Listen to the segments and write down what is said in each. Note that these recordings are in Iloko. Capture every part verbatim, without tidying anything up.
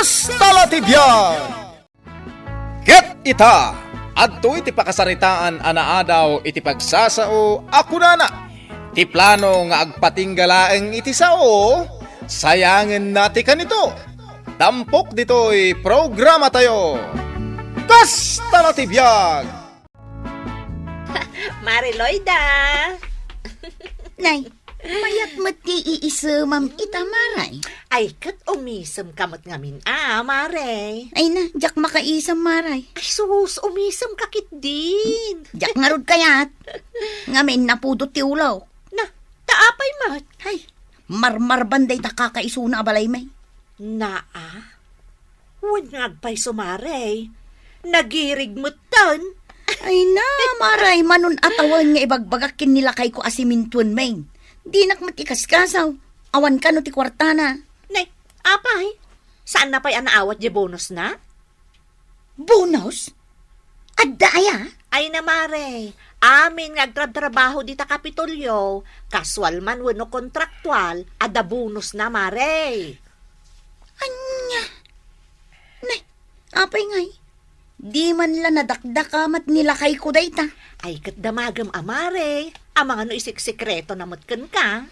Kasta la ti biag! Ket ita, adtoy ti pakasaritaan a naadaw iti pagsasao a kunana, ti plano nga agpatingga laeng iti sao, sayangenna ti kanito. Tampok ditoy programatayo. Kasta la ti biag! Mare Loida! Nay, mayat met ti iisemam ita, Mare. Ay, ket umisemka met ngamin a, Mare. Ay na, diak makaisem, Mare. Ay, sus, umisemka ketdin. Diak ngarud kayat. Ngamin, napudot ti ulok. Na, ta apay met? Ay, marmarban dayta kakaisuna a balaymi. Naa? Wen nga agpayso, Mare. Nagirig metten. Ay na, Mare, manon a tawen nga ibagbagak ken ni lakayko a simintuenmi. Dinak met ikaskasaw. Awan kano ti kuartana. Ne, apay? Saanna pay a naawat diay bonusna? Bonus? Adda aya? Ay na, Mare. Amin nga agtrabtrabaho dita Kapitolyo, kasual man wenno kontraktual, adda bonusna, Mare. Ania? Ne, apay ngay? Di man la nadakdaka met ni lakayko dayta. Ay, ket damagem a, Mare. Amangan no isiksikretona met kenka.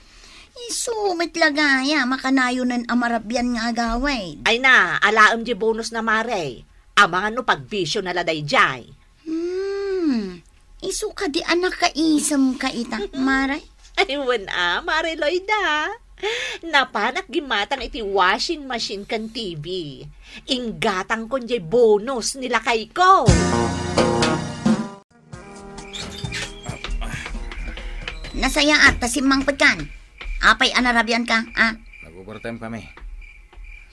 Isu met la gayam a kanayonen a marabian nga agawid. Ay na, alaem diay bonusna, Mare. Amangan no pagbisiona la daydiay. Hmm, isu kadi a nakaisemka ita, Mare? Ay, wen a, Mare Loida. Napanak gimmatang iti washing machine ken T V. Inggatangkon diay bonus ni lakayko. Nasayaat ta simmangpetkan. Apay a narabianka, a? Nag-overtime kami.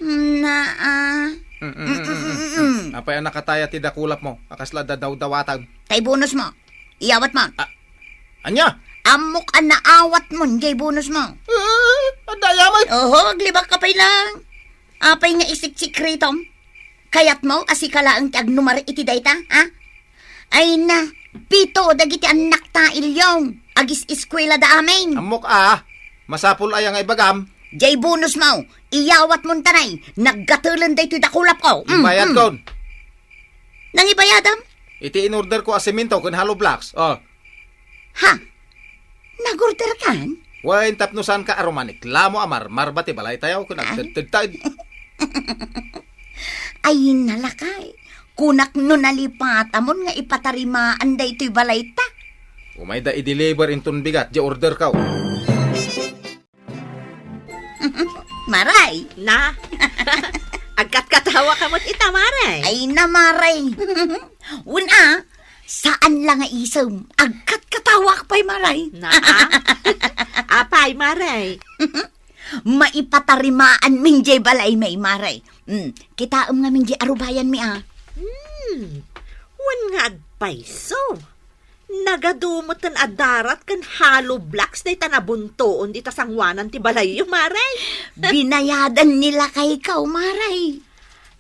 Hmm, na, ah. Mm, mm, mm, mm, mm, mm. Apay a nakataya ti dakulapmo a kasla dadawdawatan? Tay bonusmo. Iyawatmo. Ah, ania? Ammok a naawatmon diay bonusmo. Eh, adda aya met? Oho, aglibakka pay lang. Apay nga isiksikretom? Kayatmo a sika laeng ti agnumar iti dayta, a? Ay na, pito dagiti annakta, Ilyong. Agis-eskuelada amin. Ammok a, masapul aya nga ibagam? Diay bonusmo, iyawatmon tanay, naggatelen daytoy dakulapko. Mm, mm. Ibayadkon. Nangibayadam? Iti in-orderko a semento ken hollow blocks. Oh. Ha? Nag-orderkan? Wen, tapno saanka a rumaniklamo a marmarba ti balaytayo ken agtedtedta. Ay, na lakay. Kunak no nalipatamon nga ipatarimaan daytoy balayta. Umayda i-deliver inton bigat diay orderko. Maray! Na? Agkatkatawaka met ita, Maray. Ay na, Maray. Wen a, saan la nga isem. Agkatkatawak pay, Maray. Na, a? Apay, Maray? Maipatarimaanmin diay balaymi, Maray. Hmm, kitaem ngamin diay arubayanmi, a. Hmm, wen nga agpayso. Nagadu metten a darat ken hollow blocks dayta nabuntoon dita sangoanan ti balayyo, Maray. Binayadan ni lakayko, Maray.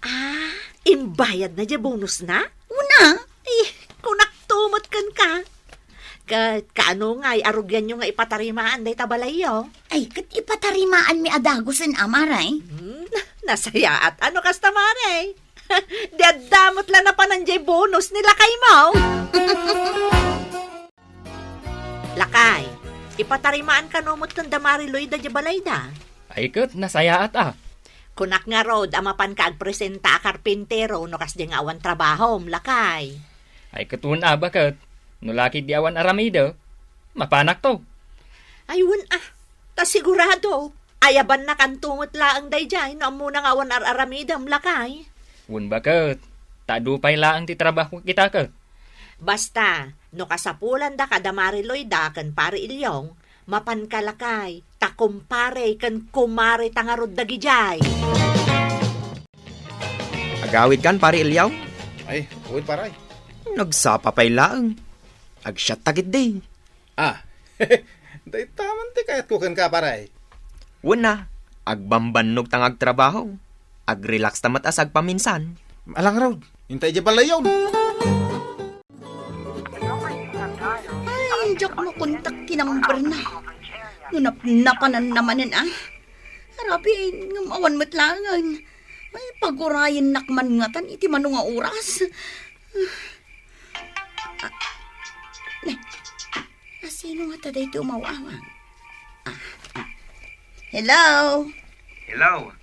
Ah, imbayadna diay bonusna? Wen a. Eh, kunakto met kenka. Ket kaano ngay a rugianyo nga ipatarimaan dayta balayyo? Ay, ket ipatarimaanmi a dagusen a, Maray. Hmm, nasayaat a no kasta, Maray. Di adda met la napanan diay bonus ni lakaymo. Lakay, ipatarimaan kano met ken da Mari Loida diay balayda? Ay ket, nasayaat a. Kunak ngarud a mapanka agpresenta a karpintero no kasdi nga awan trabahom, lakay. Ay ket, wen a, baket. No lakay di awan aramida, mapanakto. Ay, wen a, ta sigurado. Ayabannakanto met laeng daydiay no ammona nga awan ar-aramidem, lakay. Wen baket, ta adu pay laeng ti trabaho kita ket. Basta, no kasapulandaka da Mari Loida ken Pari Ilyong, mapanka lakay, ta kumpare ken kumare ta ngarud dagidiay. Agawidkan, Pari Ilyong? Ay, wen, Paray. Nagsapa pay laeng. Agsiatta ketdi. Ah, dayta man ti kayatko kenka, Paray. Wen a, agbambannog ta nga agtrabaho. Agrelax ta met a sagpaminsan. Ala ngarud, intay diay balayyon. Ay, diak makontak ti number na. No nap-, napananna manen, a. Arabien, ngem awan met laengen. Ay, pagurayennak man ngatan iti mano nga oras. Ah, ne, asino ngata daytoy umaw-awag? Ah, ah. Hello? Hello.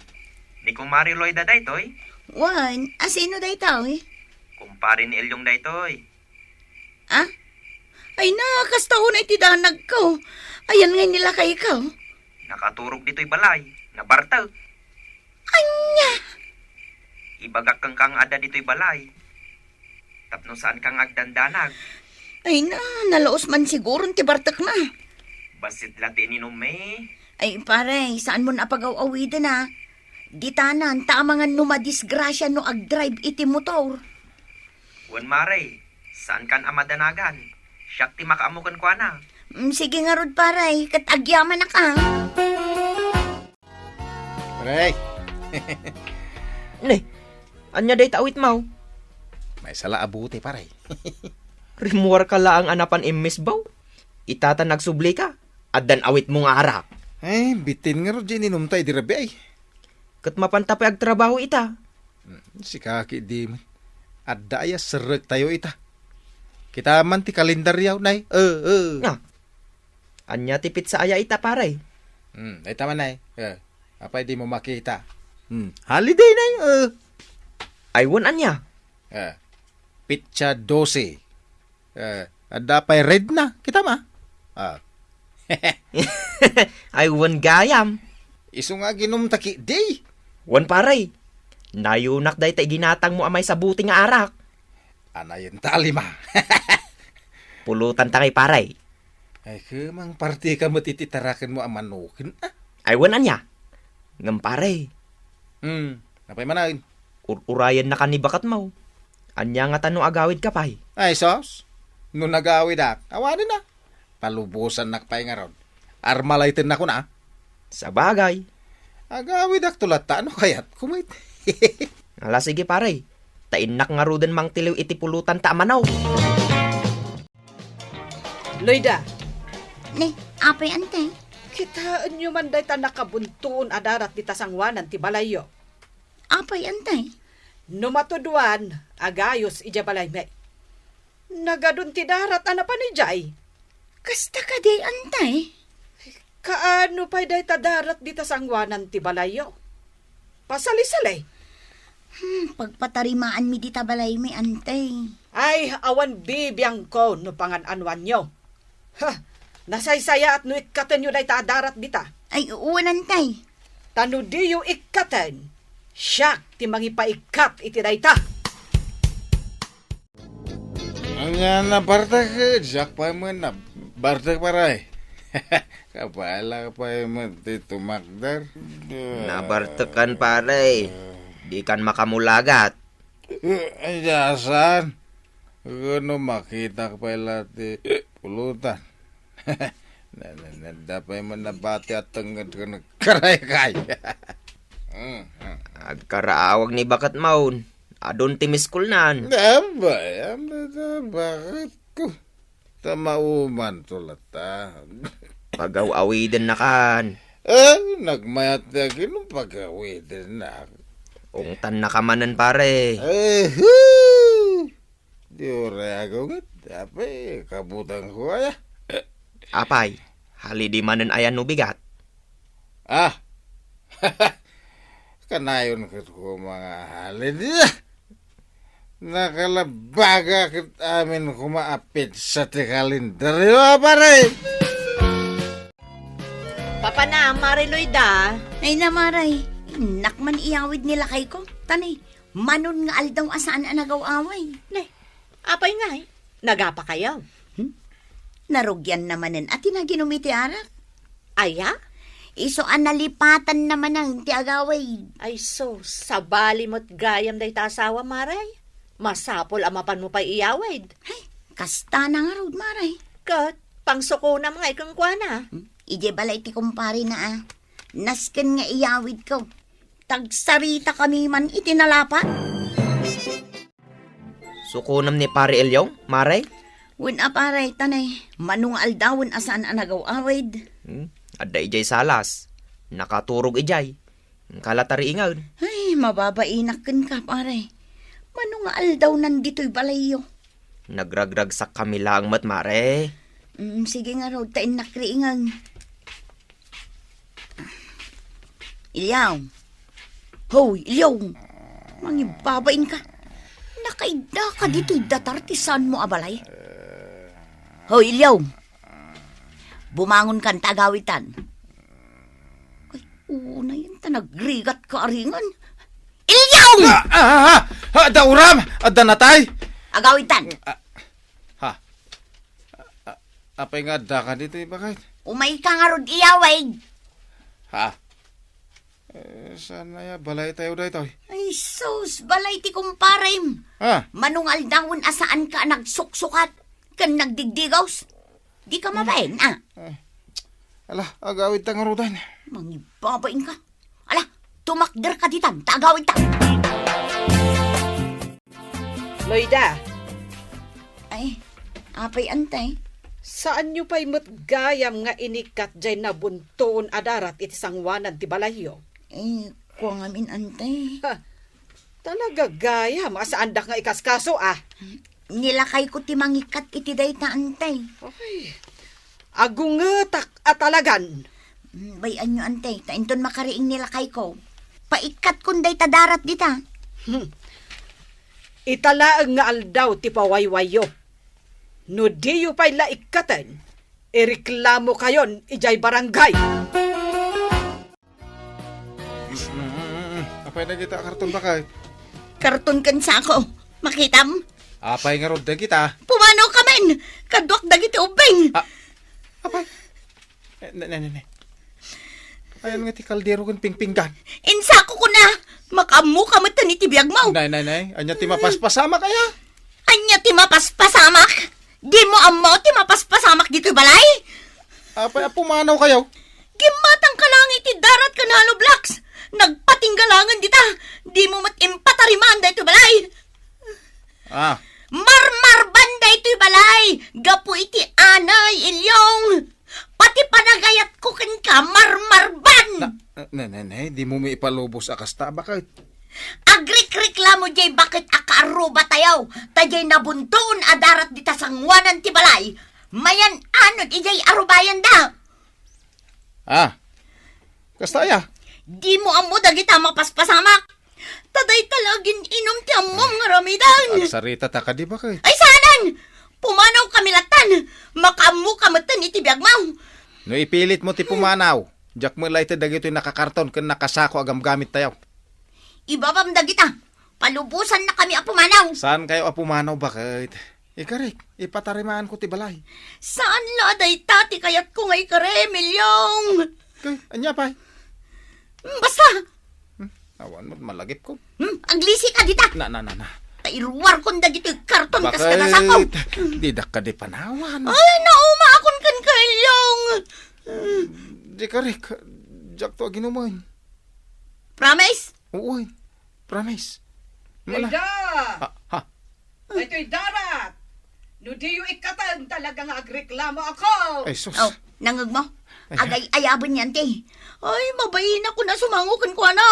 Ni Kumare Loida daytoy? Wen, asino daytoy? Kumpare ni Elyong daytoy. Ah? Ay na, kasta unay ti danagko. Ayan nga inilakayko. Nakaturog ditoy balay. Nabartek. Anya? Ibagak kenka nga adda ditoy balay. Tapno saanka nga agdandanag. Ay na, nalaos man siguron ti bartekna. Bassit la ti ininummi. Ay, pare, saan mon apagaw-awiden, a? Ditanan, ta amangan no madisgrasya no agdrive iti motor. Wen, mare, saankan a madanagan. Siak ti makaammo kenkuana. Mm, sige ngarud, pare, ket agyamanak, a. Pare. Ne, ania dayta awitmo? Maysa la a bote, pare. Rimmuarka laeng a napan immisbaw. Ita ta nagsublika, addan awitmo nga arak. Ay, bitin ngarud diay ininumta idi rabii, ay. Ket mapanta pay agtrabaho ita. Hmm, sika ketdi met. Adda aya serrektayo ita. Kita man ti kalendaryo, nay. Eh, eh. Nga. Ania ti petsa aya ita, pare? Hmm, dayta man, nay. Eh, apay dimo makita? Hmm, holiday, nay. Eh. Ay, wen, ania? Eh, petsa dose. Eh, adda pay redna, kitam, a? Ah. Ay, wen gayam. Isu nga aginumta ketdi. Wen, pare. Nayunak dayta iginatangmo a maysa bote nga arak. Anayen ta a lima. Pulotanta ngay, pare. Ay, kemang partika met iti tarakenmo a manoken, a? Ay, wen, ania? Ngem, pare. Hmm, apay manen? Ur-urayennakan ni baketmo. Ania ngata no agawidka pay? Ay, sus! No nagawidak, awanen a. Palubosannak pay ngarud. Armalaytennakon a. Sabagay. Agawidakto latta no kayatko met. Ala, sige, pare. Ta innak ngaruden mangtiliw iti pulotanta a manok. Loida. Ne, apay, ante? Kitaenyo man dayta nakabuntoon a darat dita sangoanan ti balayyo. Apay, ante? No matuduan, agayos idiay balaymi. Nagadun ti darat a napan idiay. Kasta kadi, ante? Kaano pay dayta darat dita sangoanan ti balayyo? Pasalisali. Hmm, pagpatarimaanmi dita balaymi, ante. Ay, awan bibiangko no pangan-anoanyo. Ha, nasaysayaat no ikkatenyo dayta a darat dita. Ay, wen, ante. Ta no diyo ikkaten, siak ti mangipaikkat iti dayta. Ania, nabartek? Diak pay met nabartek, pare. Kabaelak pay met ti tumakder. Nabartekan, pare. Dikan makamulagat. Eh, ay, saan? Wenno makitak pay la ti pulutan. Na, na, na, adda pay met nabati a tengnged ken nagkaraykay. Mm, mm. Agkaraawag ni baketmo. Adun ti miskolnan. Abay, ano ta, baketko? Ta maumanto latta. Pagaw-awidennakan. Eh, nagmayat ti aginom, pagawidennak. Ungtannaka manen, pare. Eh, hu! Di uray agunget, apay, kabutangko aya. Apay, halidi manen aya no bigat? Ah! Kanayon ket koma nga halidi. Nakalabaga ket amin koma a petsa ti kalendaryo, a, pare! Papanam, Mare Loida. Ay na, Mare. Innak man iyawid ni lakayko. Tani, manon nga aldaw a saan a nagaw-away. Ne, apay ngay? Nagapakayo? Hmm? Narugianna manen a ti naginum iti arak. Aya? Isu a nalipatanna manen ti agawid. Ay sus, sabali met gayam dayta asawa, Mare. Masapul a mapanmo pay iyawid. Ay, kasta na ngarud, Mare. Ket, pangsukonam ngay kenkuana. Hmm? Idiay balay ti kumparena, a. Nasken nga iyawidko. Tagsaritakami man iti nalapa. Sukonem ni Pare Elyong, Mare? Wen a, Pare, tanay, mano nga aldawen a saan a nagaw-awid. Hmm? Adda idiay salas. Nakaturog idiay. Kala tariingen. Ay, Mababainak kenka, pare. Mano nga aldawnan ditoy balayyo? Nagragragsakkami laeng met, mare. Mm, sige ngarud, ta innak riingen. Ilyong. Hoy, Ilyong. Mangibabain ka. Nakaidda ka ditoy datar ti saan mo a balay. Hoy, Ilyong. Bumangon kan ta agawitan. Ay, unayen ta nagrigat ka aringan. Ilyong! Ah, ah, ah, ah, adda uram! Adda natay! Agawitan. Ah, ha? Ah, apay nga adda ka ditoy, bakit? Umay ka ngarud iyawig. Ha? Eh, saan na ya? Balay tayo daytoy. Ay, sus, balay ti kumparem. Ah. Mano nga aldawen a saan ka a nagsuksukat ken nagdigdigaws? Di ka mabain, ah. Eh. Ala, agawid ta ngaruden. Mangibabain ka. Ala, tumakder ka ditan, ta agawid ta. Loida. Ay, apay, antay? Saanyo pay met gayam nga inikkat jay nabuntoon a darat iti sanguanan ti balayyo? Eh, kua ngamin, antay. Ha, talaga gayam a saandak nga ikaskaso, ah. Nilakayko ti mangikkat iti dayta, antay. Ay, agungetak a talagan. Mm, bay-anyo, antay, ta inton makariing nilakayko, paikkatkon dayta darat dita. Hmm. Ita laeng nga aldaw ti pawaywayyo. No diyo pay la ikkaten, ireklamokayon idiay barangay. Mm, apay dagita a karton, bakit? Karton ken sako. Makitam? Apay ngarud dagita? Pumanaw ka men! Kaduak dagiti ubbing! Ah, apay? Eh, ne, ne, ne, ne. Ayan nga ti kaldero ken pingpinggan. Insako ko na! Makaammo ka met iti biag mo! Nay, nay, nay. Anya ti mapaspasamak, aya? Anya ti mapaspasamak? Dimo ammo ti mapaspasamak ditoy balay? Apay a pumanaw kayo? Gimmatang ka lang iti darat ken hollow blocks. Nagpatinggalangen dita. Dimo met impatariman daytoy balay. Ah. Marmarban daytoy balay. Gapu iti anay, Ilyong. Pati panagayatko kenka, marmarban. Na, na, na, na, dimo mi ipalubos a kasta, bakit? Agrikreklamo jay bakit a kaarrubatayo, ta jay nabuntoon a darat dita sanguanan ti balay, mayan-anod ijay arubayanda. Ah, kasta aya? Dimo ammo dagita mapaspasamak. Ta dayta la agin-inum ti ammom nga aramiden. Agsarita ta kadi, bakit? Ay, saanen! Pumanaw kami latan. Makaammo ka metten iti biag mo. No ipilit mo ti pumanaw, diak met la ited dagitoy nakakarton ken nakasako a gamgamit tayo. Ibabam dagita. Palubosan na kami a pumanaw. Saan kayo a pumanaw, bakit? Ikarik, ipatarimaan ko ti balay. Saan la dayta ti kayatko nga ikarem, Ilyong? Kay, anya pay? Basta. Hmm, awan mo't malagip ko. Hmm, aglisi ka dita. Na, na, na, na. Ta iruar kon dagiti karton kas kadasako. Bakit? Didak ka di panawan. Ay, nauma akon ken ka, Ilyong. Di ka, Rick. Diak to aginuman. Promise? Oo, promise. Mala. Rida! Ha, ha? Daytoy darat. No diyo ikkaten, talaga nga agreklamo ako. Ay, sus. Oh, nangeg mo? Ay, agay-ayaben yan, ti. Ay, mabain ako na sumango kenkuana.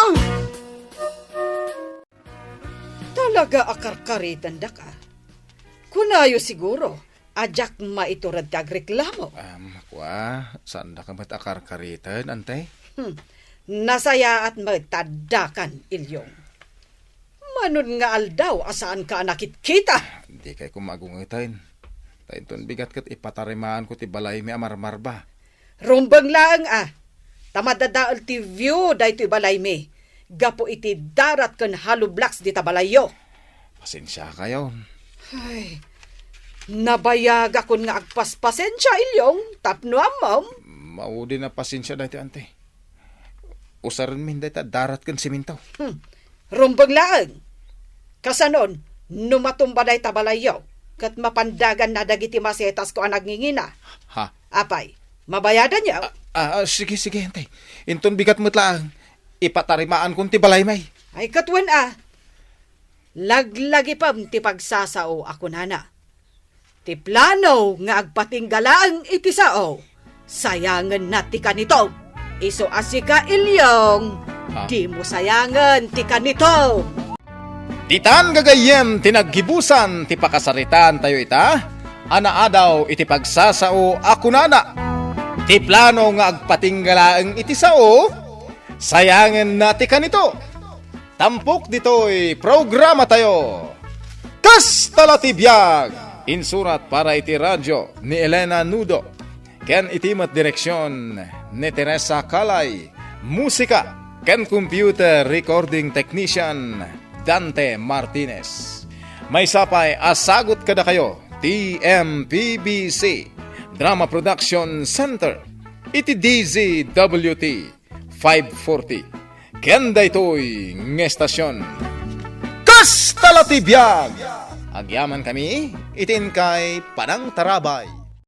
Talaga a karkaritandak, a. Kunayo siguro, a diak maitured ti agreklamo. Am, kua, saandak met a karkaritan, ante? Hmm. Nasayaat met ta addakan, Ilyong. Manon nga aldaw a saanka a nakitkita? Di kay koma agungeten. Ta inton bigat ket ipatarimaanko ti balaymi a marmarba. Rumbeng laeng a, ta madadael ti view daytoy balaymi gapu iti darat ken hollow blocks dita balayyo. Pasensiakayon. Ay, nabayagakon nga agpaspasensia, Ilyong, tapno ammom. Maudi a pasensia daytoy, ante. Usarenmin dayta darat ken siminto. Hmm. Rumbeng laeng. Kasanon, no matumba dayta balayyo, ket mapandaganna dagiti masetasko a nagngingina. Ha? Apay, mabayadanyo? Ah, ah, ah, sige, sige, ante. Inton bigat met laeng, ipatarimaankon ti balaymi. Ay, ket wen a, laglagipem ti pagsasao a kunana. Ti plano nga agpatingga laeng iti sao, sayangenna ti kanito. Isu a sika, Ilyong, Ah. Dimo sayangen ti kanito. Ditan gagayyem ti naggibusan ti pakasaritaantayo ita a naadaw iti pagsasao a kunana, ti plano nga agpatingga laeng iti sao, sayangenna ti kanito. Tampok ditoy programatayo. Kasta la ti biag! Insurat para iti radyo ni Elena Nudo, ken iti met direksion ni Teresa Calay, musika ken computer recording technician Dante Martinez. Maysa pay a sagut kadakayo ti M P B C Drama Production Center iti D Z W T five forty. Ken daytoy nga estasion. Kasta la ti biag! Agyamankami iti inkay panangtarabay.